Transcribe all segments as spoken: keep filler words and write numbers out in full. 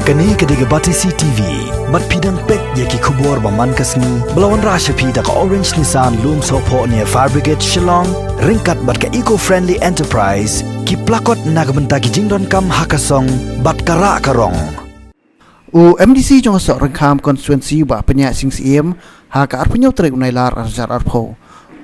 Kane ka dei ka Batesi T V. Bad phi dang peit ïa ki khubor ba man ka sngi ba la wanrah sha phi da ka Orange Nissan Lumsohphoh near Fire Brigade Shillong, ryngkat bad ka Eco Friendly Enterprise, ki plakot na ka bynta ki jingdonkam ha ka song bad ka rah ka rong. U M D C jong ka Sohryngkham Constituency, Bah Pynïaid Sing Syiem, ha ka arphew hynñiew tarik u Nailar ar hajar arphew,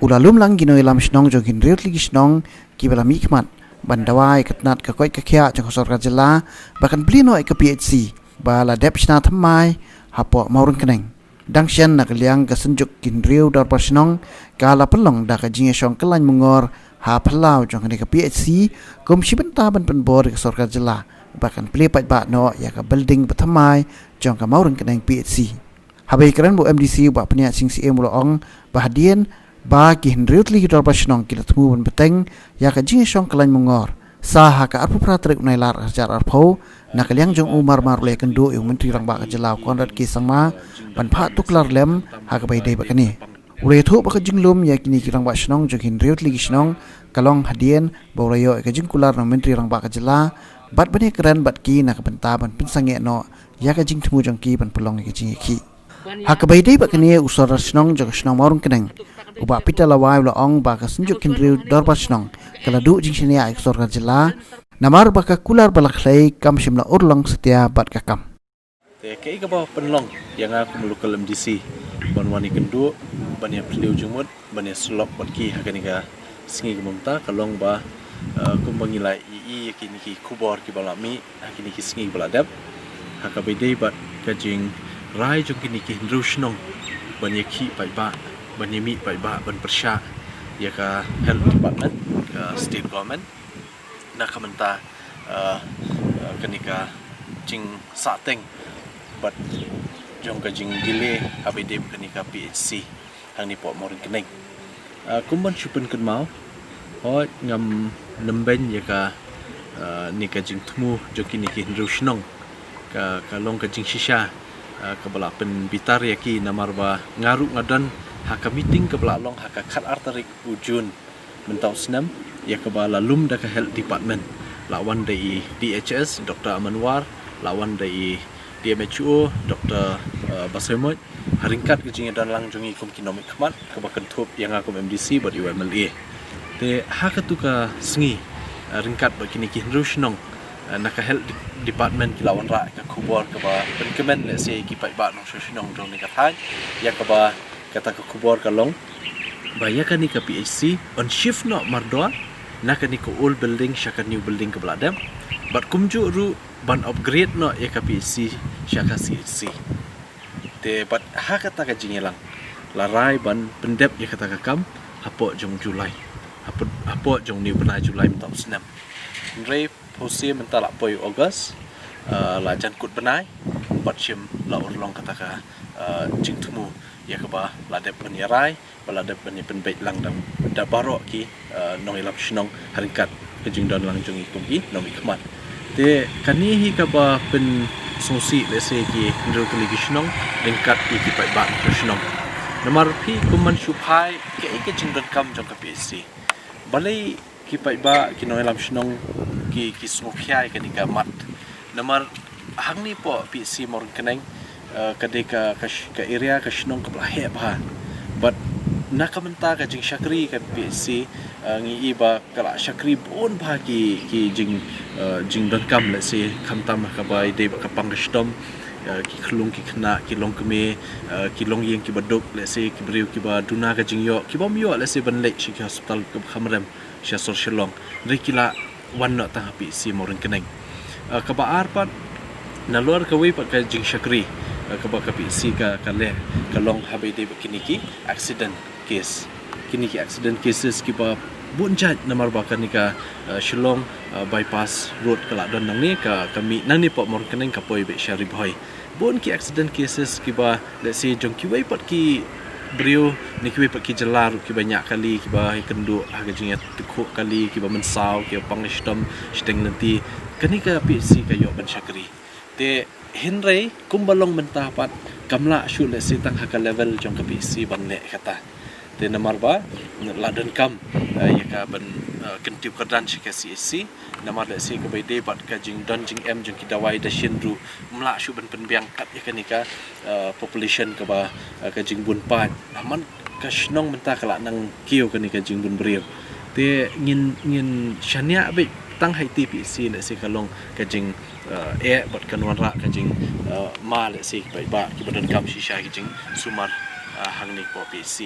u la lum lang ki nongïalam shnong jong ki hynriew tylli ki shnong kiba la mihkhmat ban dawa ïa ka tnat ka koit ka khiah jong ka sorkar jylla ba kan plie noh ïa ka P H C ba la dep shna thymmai hapoh Mawryngkneng. Dang shen, na ka liang ka Synjuk ki hynriew dorbar shnong ka la pynlong da ka jingïashong kyllain mungor ha phyllaw jong kane ka P H C kum shi bynta ban pynbor ïa ka sorkar jylla ba kan plie paidbah noh ïa ka building bathymmai jong ka Mawryngkneng P H C. Haba ïakren bad u M D C, u Bah Pynïaid Sing Syiem, u la ong ba hadien ba ki hynriew tylli ki dorbar shnong ki la thmu ban bteng ïa ka jingïashong kyllain mungor sa ha ka arphew phra tarik u Nailar ar hajar arphew, na ka liang jong u mar mar u la ïakynduh ïa u Myntri Rangbah ka jylla, u Conrad K Sangma, ban phah tuklar lem ha kaba ïadei bad kane. U la ïathuh ba ka jinglum ïa kine ki rangbah shnong jong ki hynriew tylli ki shnong ka long hadien ba u la ïoh ïa ka jingkular na u Myntri Rangbah ka jylla bad ban ïakren bad ki na ka bynta ban pynsangeh noh ïa ka jingthmu jong ki ban pynlong ïa ka jingïakhih. Ha kaba ïadei bad kane, u Sordar Shnong jong ka shnong Mawryngkneng, u Bah Peter Lawai, u la ong ba ka Synjuk ki hynriew dorbar shnong ka la duh jingshaniah ïa ka sorkar jylla namar ba ka kular ba la khlei kam shym la urlong satia bad ka kam. Te kaei kaba pynlong ïa nga kum u local M D C ban wan ïakynduh, ban ïaphylliew jingmut, ban ïasyllok bad ki ha kane ka sngi ka mynta ka long ba, eh, kumba ngi la ïohi ïa kine ki khubor kiba la mih ha kine ki sngi ba la dep, ha kaba ïadei bad ka jingrai jong kine ki hynriew shnong ban ïakhih paidbah, ban ïamih paidbah, ban pyrshah ïa ka health department, ka state government, na ka bynta, eh, eh, kane ka jingsahteng bad jong ka jingdelay haba ïadei bad kane ka P H C hangne hapoh Mawryngkneng. Ah, kum ban shu pynkynmaw, hooid, ngam lehbeiñ ïa ka, ah, ne ka jingthmu jong kine ki hynriew shnong. Ka, ka long ka jingshisha, ah, kaba la pynbitar ïa ki namar ba nga ruh nga don ha ka meeting kaba la long ha ka khatar tarik u June mynta u snem, ïa kaba la lum da ka Health Department. La wan da i D H S, Doctor Amanwar, la wan da i D M H O, Doctor, eh, Basaiawmoit, ha ryngkat ka jingïadon lang jong ngi kum ki nongmihkhmat, kaba kynthup ïa nga kum M D C bad ïa u M L A. Te ha katu ka sngi, eh, ryngkat bad kine ki hynriew shnong, eh, na ka Health De-, Department ki la wanrah ka khubor kaba pynkmen lehse ïa ki paidbah nongshong shnong jong kane ka thaiñ, ïa kaba kata ka khubor ka long ba ïa kane ka P H C yn shift noh mardor na kane ka old building sha ka new building kaba la dep, bad kumjuh ruh ban upgrade noh ïa ka P H C sha ka C H C. Te bad ha kata ka jingïalang la rai ban pyndep ïa kata ka kam hapoh jong July, hapoh, hapoh jong une u bnai July mynta u snem. Hynrei phewse mynta la poi August, eh, la jan kut bnai, bad shym la urlong kata ka, eh, jingthmu ïa kaba la dep ban ïarai, ba la dep ban ïapynbeit lang da, da baroh ki, eh, nongïalam shnong ha ryngkat ka jingdon lang jong ngi kum ki nongmihkhmat. Te kane hi kaba pynsngewsih lehse ki hynriew tylli ki shnong ryngkat ïa ki paidbah nongshong shnong. Namar phi kum ban shu phai kaei ka jingdonkam jong ka P H C. Balei ki paidbah, ki nongïalam shnong ki, ki sngewkhia ïa kane ka mat? Namar hangne hapoh P H C Mawryngkneng, eh, ka dei ka, ka sh-, ka area, ka shnong kaba la heh bha. Bad na ka bynta ka jingshakri ka P H C, eh, ngi i ba ka la shakri bun bha ki, ki jing, eh, jingdonkam lehse khamtam ha kaba ïadei bad ka pang ka shitom, eh, ki khyllung ki khynnah, ki longkmie, eh, ki longïing kiba duk, lehse ki briew kiba duna ka jingïoh, kibym ïoh lehse ban leit sha ki hospital kaba kham rem sha sor Shillong. Hynrei ki la wan noh tang ha P H C Mawryngkneng. Eh, kaba ar pat, nalor kawei pat ka jingshakri, eh, kaba ka P H C ka, ka leh, ka long haba ïadei bad kine ki accident case. Kine ki accident cases kiba bun jait namar ba kane ka, eh, Shillong, eh, bypass road ka la don nangne, ka, ka mih nangne hapoh Mawryngkneng ka poi beit sha Ri Bhoi. Bun ki accident cases kiba lehse jong kiwei pat ki briew ne kiwei pat ki jylla ruh kiba ñiah kali, kiba ïakynduh ha ka jingïatyngkhuh kali, kiba mynsaw, kiba pang shitom shiteng lynti. Kane ka P H C ka ïoh ban shakri. Te hynrei kumba long mynta pat kam lah shuh lehse tang ha ka level jong ka P H C ban leh kata. Te namar ba la donkam, eh, ïa ka ban uh, kyntiew kyrdan sha ka C H C. Namar lehse kaba ïadei bad ka jingdon jingem jong ki dawai dashin ruh ym lah shuh ban pynbiang kat ïa kane ka, uh, population kaba, uh, ka jingbun paid. Namar ka shnong mynta ka lah nang kiew kane ka jingbun briew. Te ngin, ngin shaniah beit tang ha iti P H C lehse ka long ka jing, uh, eh bad kan wanrah ka jing, uh, ma lehse ki paidbah kiba donkam shisha ki jingsumar, uh, hangne hapoh P H C.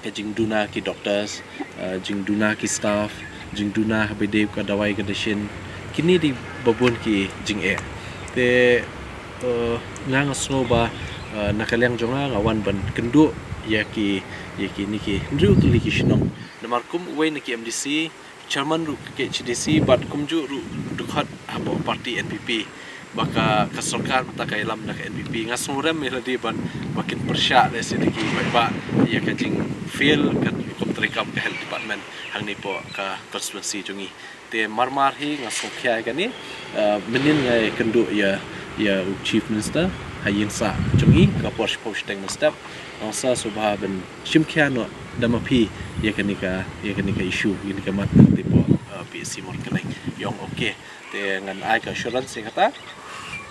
Ka jingduna ki doctors, uh, jingduna ki staff, jingduna haba ïadei ka dawai ka dashin. Kine dei babun ki jingeh. Te, uh, nga nga sngew ba, uh, na ka liang jong nga nga wan ban kynduh ïa ki, ïa kine ki hynriew tylli ki shnong. Namar kum uwei na ki M D C, chairman ruh ka K H A D C bad kumjuh ruh dkhot hapoh party N P P. Ba ka, ka sorkar mynta ka ïalam da ka N P P. Nga sngew rem ïa lade ban ba kin pyrshah lehse da ki paidbah ïa ka jingfail ka rukom treikam ka health department hangne hapoh ka constituency jong ngi. Te mar mar hi nga sngewkhia ïa kane, uh, mynnin nga ïakynduh ïa, ïa u Chief Minister ha ïing sah jong ngi ka por shiphew shiteng mynstep. Nga sa sngewbha ban shim khia noh da ma phi ïa kane ka, ïa kane ka issue, ïa kane ka mat te hapoh, uh, P H C Mawryngkneng. Ïa ong okay. Te ngan ai ka assurance ïa kata.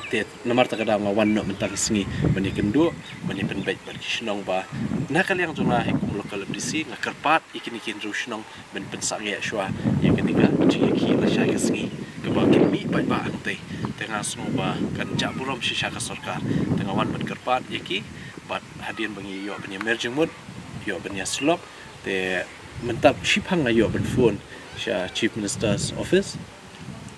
Te namar kata ka daw nga wan noh mynta ka sngi ban ïakynduh, ban ïapynbeit bad ki shnong ba na ka liang jong nga hi kum local M D C nga kyrpad ïa kine ki hynriew shnong ban pynsangeh shuwa ïa kane ka jingïakhih lashai ka sngi kaba kin mih paidbah hangtei. Te nga sngew ba kan jah burom shisha ka sorkar. Te nga wan ban kyrpad ïa ki bad hadien ba ngi ïoh ban ïa mer jingmut, ïoh ban ïa slok. Te mynta shiphang nga ïoh ban phone sha Chief Minister's office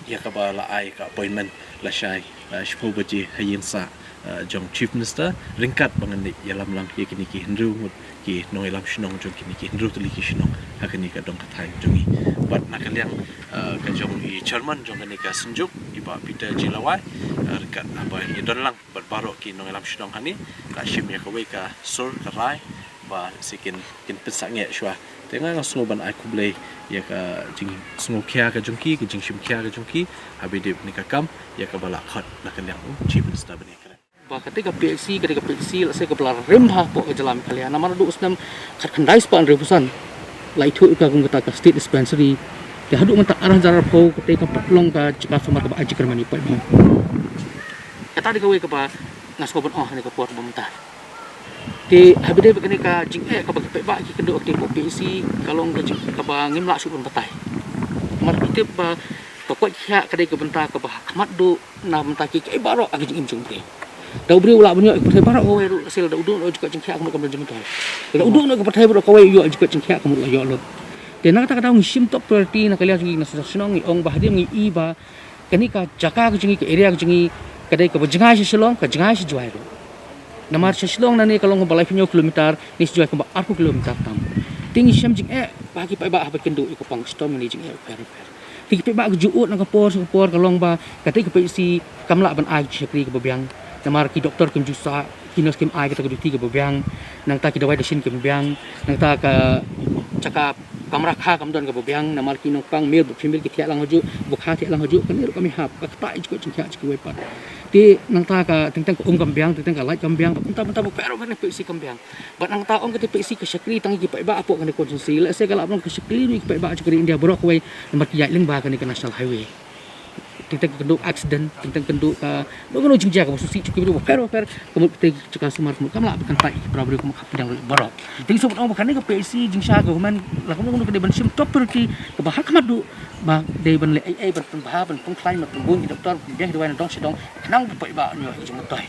ïa kaba la ai ka appointment lashai, uh, shiphew baje ha ïing sah, uh, jong Chief Minister ryngkat ba ngan ïalam lang ïa kine ki hynriew ngut ki nongïalam shnong jong kine ki hynriew tylli ki shnong ha kane ka dong ka thaiñ jong ngi. Bad na ka liang, uh, ka jong i chairman jong kane ka synjuk i Bah Peter J Lawai, uh, ryngkat haba ïadon lang bad baroh ki nongïalam shnong hangne, la shim ïa kawei ka sur ka rai ba sa kin, kin pynsangeh shuwa. Te nga nga sngew ban ai khublei ïa ka jingsngewkhia ka jong ki, ka jingshim khia ka jong ki haba ïadei bad kane ka kam ïa kaba la khot na ka liang u Chief Minister ban ïakren. Ba kata ka P H C, kata ka P H C lehse kaba la rim bha hapoh ka jylla Meghalaya. Namar haduh u snem khatkhyndai spah hynriewphew san la ithuh ïa ka kum kata ka state dispensary. Te haduh mynta ar hajar arphew kata kam pat long ka jaka sumar kaba ai jingkyrmen ïa paidbah. Kata dei kawei kaba nga sngew ban ong ha kane ka por ba mynta. Te haba ïadei bad kane ka jingeh kaba ki paidbah ki kynduh ha kata ka P H C ka long ka jing kaba ngim lah shuh ban batai. Namar ki tip ba ka koit ka khiah ka dei ka bynta kaba ha khmat duh na bynta kiei kiei baroh ha ka jingim jong u briew. Da u briew u lah ban ïoh ïa ka pyrthei baroh kawei ruh lashai lada u duh noh ïa ka jingkoit jingkhiah ka mut kam don jingmyntoi. Lada u duh noh ïa ka pyrthei baroh kawei u ïoh ïa ka jingkoit jingkhiah ka mut u la ïoh lut. Te na kata ka daw ngi shim top priority na ka liang jong ngi na Shnong, ngi ong ba hadien ngi i ba kane ka jaka ka jong ngi, ka area ka jong ngi ka dei kaba jngai sha Shillong, ka jngai sha Jowai ruh. Namar sha Shillong nangne ka long kumba laiphew hynñiew kilometer, ne sha Jowai kumba arphew kilometer tam. Te ngi shem jingeh ba ki paidbah haba kynduh ïa ka pang shitom ne jingeh u pher u pher. Te ki paidbah ka ju ud na ka por sha ka por ka long ba kata ka P H C kam lah ban ai ka shakri kaba biang. Namar ki doktor kim ju sah, ki nurse kim ai kata ka duty kaba biang. Nangta ki dawai dashin kim biang. Nangta ka jaka kamra kha kam don kaba biang, namar ki nongpang male bad female ki thiah lang hajuh, ba kha thiah lang hajuh, kane ruh kam ïahap, ka ktah ïa ka jingkoit jingkhiah jong kiwei pat. Te nangta ka teng teng ka um kam biang, teng teng ka light kam biang, bad bynta bynta bapher bapher na P H C kam biang. Bad nangta ong kata P H C ka shakri tang ïa ki paidbah hapoh kane ka constituency, lehse ka lah ban long ka shakri ruh ïa ki paidbah jong ka ri India baroh kawei, namar ki ïaid lyngba kane ka national highway. Teng teng ka kynduh accident, teng teng ka kynduh ka, kano kano jingjia kaba sngewsih jong ki briew bapher bapher, ka mut kata ka jaka sumar ka mut kam lah ban kyntait ïa ki para briew, ka mut ka hap pdiang ruh baroh. Te ngi sngewbha ong ba kane ka P H C jingshai ka government la kumno kumno ka dei ban shim top priority kaba ha khmat duh, ba dei ban leh ei ei ban pynbha ban pynkhlaiñ ban pynbun ki doktor, ban pynbiang ki dawai na dong sha dong khnang ba paidbah un ïoh ïa ki jingmyntoi.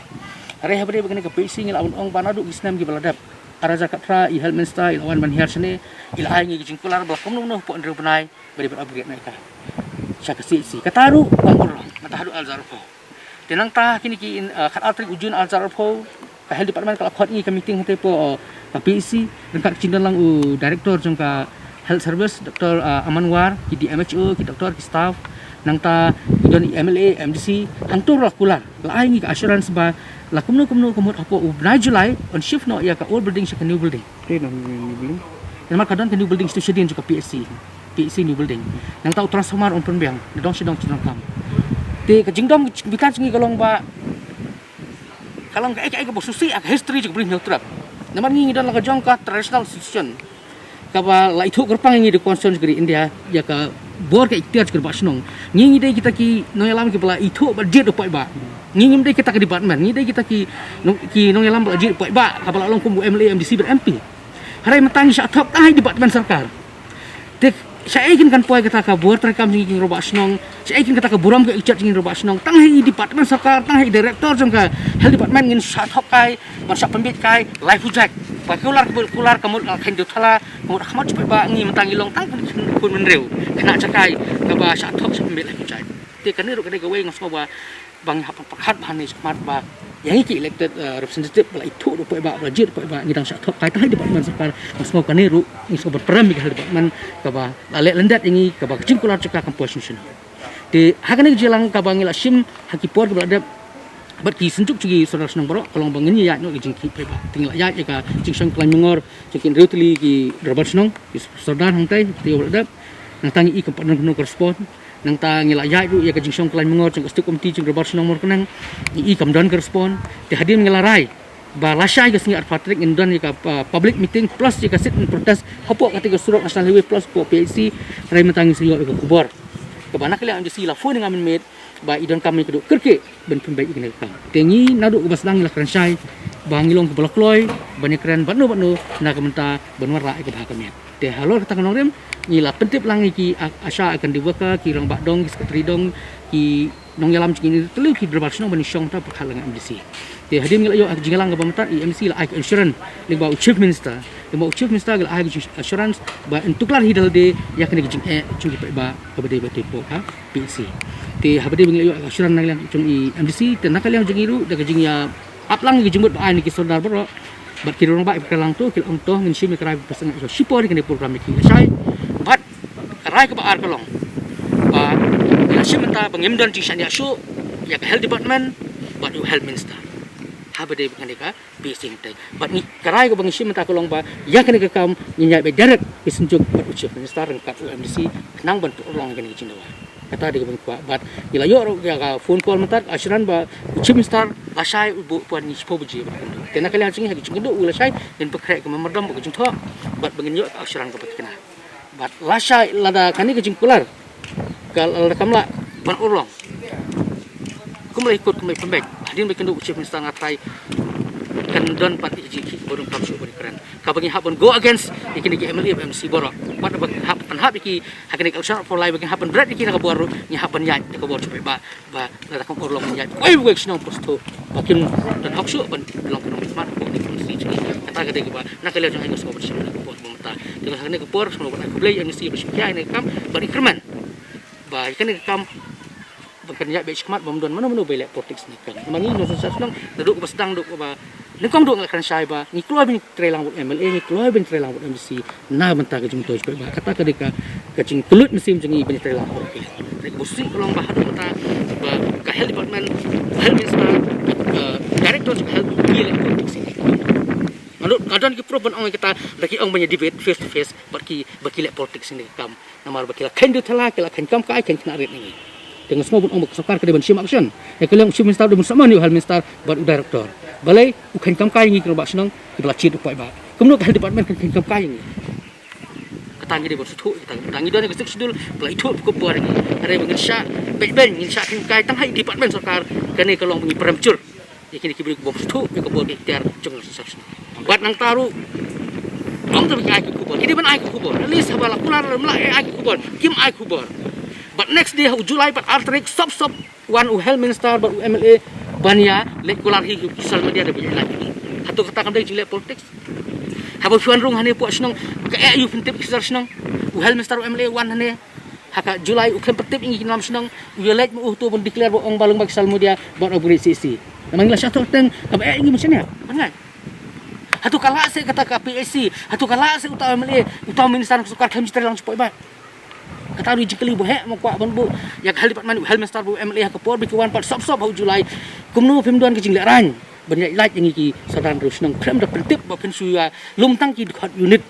Hynrei haba dei ba kane ka P H C ngi lah ban ong ba naduh ki snem kiba la dep, ar hajar khatphra i health minister i la wan ban hiar shane, i la ai ngi ki jingkular ba la kumno kumno hapoh hynriew bnai ba dei ban upgrade noh ïa ka sha ka C H C. Kata ruh kam urlong, mynta haduh ar hajar arphew. Te nangta kine ki, uh, khatar tarik u June ar hajar arphew, ka health department ka la khot ïa ngi ka meeting hangtei hapoh, uh, ka P H C, ryngkat ka jingdon lang u director jong ka health service, Doctor, uh, Aman War, ki D M H O, ki doktor, ki staff, nangta ki don i M L A, M D C, hangto ruh la kular, la ai ngi ka assurance ba la kumno kumno ka mut hapoh u bnai July yn shift noh ïa ka old building sha ka new building. Te don new building. Namar ka don ka new building sha shadien jong ka P H C. P H C new building. Nangta u transformer un pynbiang na dong sha dong sha dong kam. Te ka jingdom ka jingbitar jong ngi ka long ba ka long kaei kaei kaba sngewsih ha ka history jong ka Bri Hynñiewtrep. Namar ngi ngi don la ka jong ka traditional institution. kaba la ithuh kyrpang ïa ngi da Constitution jong ka ri India, ïa ka bor ka iktiar jong ka rangbah shnong. Ngi ngi dei kita ki nongïalam kiba la ithuh bad jied u paidbah. Ngi ngim dei kita ki department, ngi dei kita ki nong, ki nongïalam ba la jied u paidbah, kaba la long kum u M L A, M D C bad M P. Hynrei mynta ngi shah thok tang ha i department sorkar. Te shaei kin kan poi kata ka bor treikam jong ngi ki rangbah shnong, shaei kin kata ka burom ka iktiar jong ngi ki rangbah shnong, tang ha i department sorkar, tang ha i director jong ka health department ngin shah thok kai, ban shah pynbeit kai laiphew jait. Ba kular, kular ka mut ka khein Dewthala, ka mut ka khmat jong u paidbah, ngi mynta ngi long tang khun, khun bynriew, khynnah jakai, kaba shah thok shah pynbeit laiphew jait. Te kane ruh ka dei kawei nga sngew ba, ba ngi hap ban pyrkhat bha ne shakhmat ba ïa ngi ki elected, uh, representative ba la ithuh da u paidbah, ba la jied da u paidbah, ngi dang shah thok kai tang ha i department sorkar. Nga sngew kane ruh ngi sngew ban prem ïa ka health department kaba la leh lyndet ïa ngi, kaba ka jingkular jong ka kam poi shuh shuh. Te ha kane ka jingïalang kaba ngi la shim ha ki por kiba la dep bad ki synjuk jong ki sordar shnong baroh, ka long ba ngin ïaid noh ïa ka jingkhih paidbah. Te ngi la ïaid ïa ka jingshong khlaiñ mangor jong ki hynriew tylli ki dorbar shnong, ki sordar hangtai, te ïa ba la dep. Nangta ngi i kam pat don kano ka respond. Nangta ngi la ïaid ruh ïa ka jingshong khlaiñ mangor jong ka State Committee jong ka dorbar shnong Mawryngkneng, ngi i kam don ka respond. Te hadien ngi la rai ba lashai ka sngi arphew tarik ngin don ïa ka, uh, public meeting plus ïa ka sit-in protest hapoh katei ka surok National Highway plus hapoh P H C. Hynrei mynta ngi sa ïoh ïa ka khubor kaba na ka liang M D C la phone ïa nga mynmiet ba i donkam ïa ka duh kyrkieh ban pynbeit ïa kane ka kam. Te ngi naduh kaba sdang ngi la kren shai ba ngi long kiba la kloi ban ïakren bad no bad no na ka bynta ban wanrah ïa ka bha ka miat. Te halor kata ka nongrim ngi la pyntip lang ïa ki a-, ASHA, ANGANWADI worker, ki rangbah dong, ki secretary dong, ki nongïalam jong ngi, ki dorbar shnong ban ïashong, ta pyrkhat lang ïa M D C. Te hadien ngi la ïoh ïa ka jingïalang kaba mynta, i M D C la ai ka assurance lyngba u Chief Minister, lyngba u Chief Minister ki la ai ka jing-, assurance ba yn tuklar hi da lade ïa kane ka jingeh jong ki paidbah kaba dei ba tip hapoh ka P H C. Te haba dei ba ngi la ïoh ïa ka assurance na ka liang jong i M D C, te na ka liang jong ngi ruh da ka jingïa ap lang ïa ka jingmut ba ai na ki sordar baroh bad ki rangbah, i ba kren lang to, ki la ong to ngin shim ïa ka rai ba pynshai shipor ïa kane ka program ïa ki lashai. Bad ka rai kaba ar ka long ba ngi la shim mynta ba ngim don jingshaniah shuh ïa ka health department bad u health minister haba dei ba kane ka P H C hangtai. Bad ngi, ka rai kaba ngi shim mynta ka long ba ïa kane ka kam ngin ïaid beit direct ki synjuk bad u Chief Minister ryngkat u M D C khnang ban pynurlong ïa kane ka jingdawa. Kata dei kaba ngi kwah. Bad ngi la ïoh ruh ïa ka phone call mynta, assurance ba u Chief Minister lashai u buh poi ngi shiphew baje bad kynduh. Te na ka liang jong ngi ha ka jingkynduh u lashai ngin pynkhreh ka memorandum bad ka jingthoh bad ba ngin ïoh ka assurance kaba thikna. Bad lashai lada kane ka jingkular ka lada kam lah ban urlong, kumba la i kut kumba i pynbeit, hadien ba kynduh u Chief Minister nga tharai kan don pat ïa ka jingkhih ba donkam shuh ban ïakren. Kaba ngi hap ban go against ïa kine ki M L A bad M C baroh. Bad ba hap ban hap ïa ki ha kane ka election of life, ba ngi hap ban bret ïa ki na ka bor ruh, ngi hap ban ïaid na ka bor jong u paidbah. Ba lada kam urlong ngi ïaid wei wei shnong pos to ba kin don hok shuh ban long ka nongmihkhmat hapoh kane ka constituency jong ngi. Kata ka dei kaba na ka liang jong nga nga sngew ban shim na ka bor ba mynta. Te ha kane ka por sngew ban ai khublei ïa M D C ba shim khia ïa kane ka kam bad i kyrmen ba ïa kane ka kam ba kan ïaid beit shakhmat ba ym don mano mano ba ïaleh politics na ka kam. Namar ngi nongshong shnong naduh kaba sdang, naduh kaba nyngkong duh nga la kren shai ba ngi kloi ban trei lang bad M L A, ngi kloi ban trei lang bad M D C na bynta ka jingmyntoi jong u paidbah. Kata ka dei ka, ka jingkylluid mynsiem jong ngi ban trei lang bad ki. Te kaba shisha ka long ba haduh mynta ba ka health department, health minister, ka director jong ka health, ki ïaleh politics ïa ngi. Nga don, nga don ki proof ban ong ïa kata, da ki ong ban ïa debate face to face bad ki, ba ki leh politics ïa kane ka kam. Namar ba ki la kheiñ Dewthala, ki la kheiñ kam kai, kheiñ khynnah rit ïa ngi. Te nga sngew ban ong ba ka sorkar ka dei ban shim action. Ïa ka liang u Chief Minister u dei ban sumar ïa u Health Minister bad u Director. Balei u kheiñ kam kai ïa ngi ki rangbah shnong kiba la jied u paidbah. Kumno ka Health Department kan kheiñ kam kai ïa ngi. Kata ngi dei ban sngewthuh, kata ngi don ïa ka Sixth Schedule ba la ithuh ka bor ïa ngi. Hynrei ba ngin shah peit beiñ, ngin shah kheiñ kam kai tang ha i department sorkar, kane ka long ba ngi premature. Ïa kine ki briew ki bym sngewthuh ïa ka bor ka iktiar jong ka shisha shisha. Bad nangta ruh ong te ba ki ai ki khubor, ki dei ban ai ki khubor. At least haba la kular lem la ai ki khubor, kim ai khubor. Bad next day ha u July bad ar tarik sop sop wan u Health Minister bad u M L A ban ïa leit kular hi ki social media da ba ïa lait. Hato kata kam dei jingleh politics? Haba phi wan rung hangne hapoh shnong, ka eh ïa u pyntip ki sordar shnong. U Health Minister, u M L A wan hangne ha ka July u khlem pyntip ïa ngi ki nongïalam shnong, u ïa leit ma u hato ban declare ba ong ba lyngba ki social media ban upgrade C H C. Namar ngi la shah thoh teng kaba eh ïa ngi ban shaniah. Ban ngai. Hato ka lah seh kata ka P H C, hato ka lah seh uta u M L A, uta u minister ka sorkar khlem ju trei lang sha u paidbah. Kata ruh jingkylli ba heh ma kwah ban buh ïa ka Health Department, u Health Minister bad u M L A ha ka por ba ki wan pat sop sop ha u July. Kumno phim don ka jinglehrain ban ïa lait ïa ngi ki sordar riew shnong, khlem da pyntip ba phin shu ïa lum tang ki dkhot unit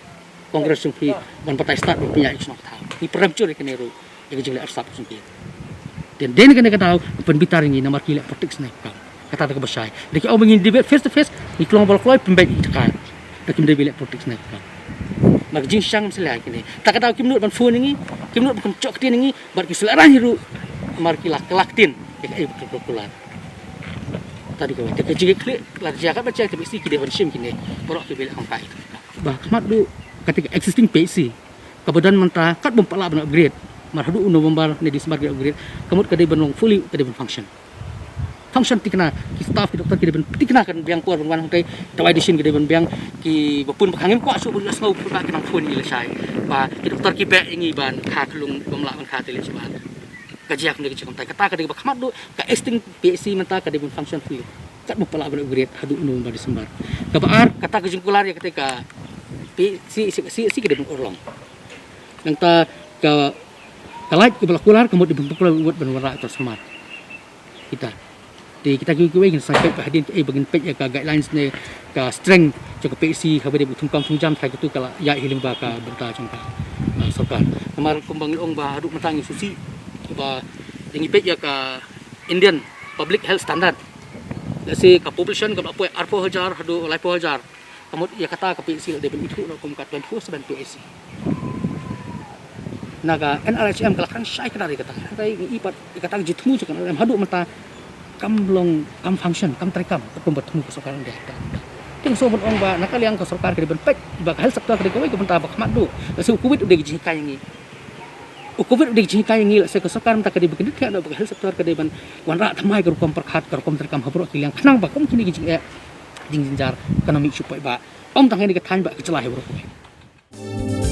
Congress jong phi ban batai stad ban pynïaid shnong thaw. Ngi premature ïa kane ruh ïa ka jingleh arsap jong phi. Te dei na kane ka daw pynbitar ïa ngi namar ki leh politics ne ka kam. Kata da kaba shai. Da ki ong ba ngin debate face to face, ngi kloi ba la kloi pynbeit ïa ki jaka. Da kim dei ba leh politics ne ka kam. Mar ka jingshang ym sngewleh kine. Ta ka daw kim nud ban phone ïa ngi, kim nud ban kynjoh ktien ïa ngi, bad ki sngewleh rang hi ruh. Mar ki la kylla ktien ïa kaei ba ka kular. Ta dei kawei, te ka jingkitkhlieh la jia katba jia, te P H C ki dei ban shim kine baroh kiba leh kam kai. Ba khmat duh kata ka existing P H C kaba don mynta, kat bym pat lah ban upgrade. Mar haduh u November ne December ki upgrade, ka mut ka dei ban long fully, ka dei ban function. Function thikna, ki staff, ki doktor ki dei ban thikna, kan biang por ban wan hangtai, dawai dashin ki dei ban biang. Kiba pun ba khang ngim kwah shuh ban ïohsngew ba ki nang phone ïa ngi lashai ba ki doktor ki beh ïa ngi ban kha khlung, bym lah ban kha te leh shabar. Ka jia kumne ka jia kumtai. Kata ka dei kaba khmat duh, ka existing P H C mynta ka dei ban function fully. Kat bym pat lah ban upgrade haduh November, December. Kaba ar, kata ka jingkular ïa kata ka P H C, C H C ka dei ban urlong. Nangta ka, ka light kaba la kular ka mut dei ban pynkular, ban wanrah transformer. Kita. Te kita kiwei kiwei ngin sa peit ba hadien, eh, ba ngin peit ïa ka guidelines ne ka strength jong ka P H C haba dei ba thung kam thung jam, sa katu ka la ïaid hi lyngba ka bynta jong ka, ah, sorkar. Namar kumba ngi ong ba haduh mynta ngi sngewsih ba ngi peit ïa ka Indian Public Health Standard. Lehse ka population ka la poi arphew hajar haduh laiphew hajar. Ka mut ïa kata ka P H C la dei ban ithuh noh kum ka twenty-four seven P H C. Na ka N R H M ka la kren shai kynta ïa kata. Hynrei ngi i pat ïa kata ka jingthmu jong ka N R H M haduh mynta kam long, kam function, kam treikam kum ba thmu ka sorkar India. Te nga sngew ban ong ba na ka liang ka sorkar ka dei ban peit ba ka health sector ka dei kawei ka bynta ba khmat duh. Lehse u Covid u dei ka jinghikai ïa ngi. U Covid u dei ka jinghikai ïa ngi, lehse ka sorkar mynta ka dei ban kyndit noh ba ka health sector ka dei ban wanrah thymmai ka rukom pyrkhat, ka rukom treikam ha baroh ki liang, khnang ba kum kine ki jingeh, jingjynjar ka nang mih shu paidbah. Ym tang ha kane ka thaiñ, ba ka jylla hi baroh kawei.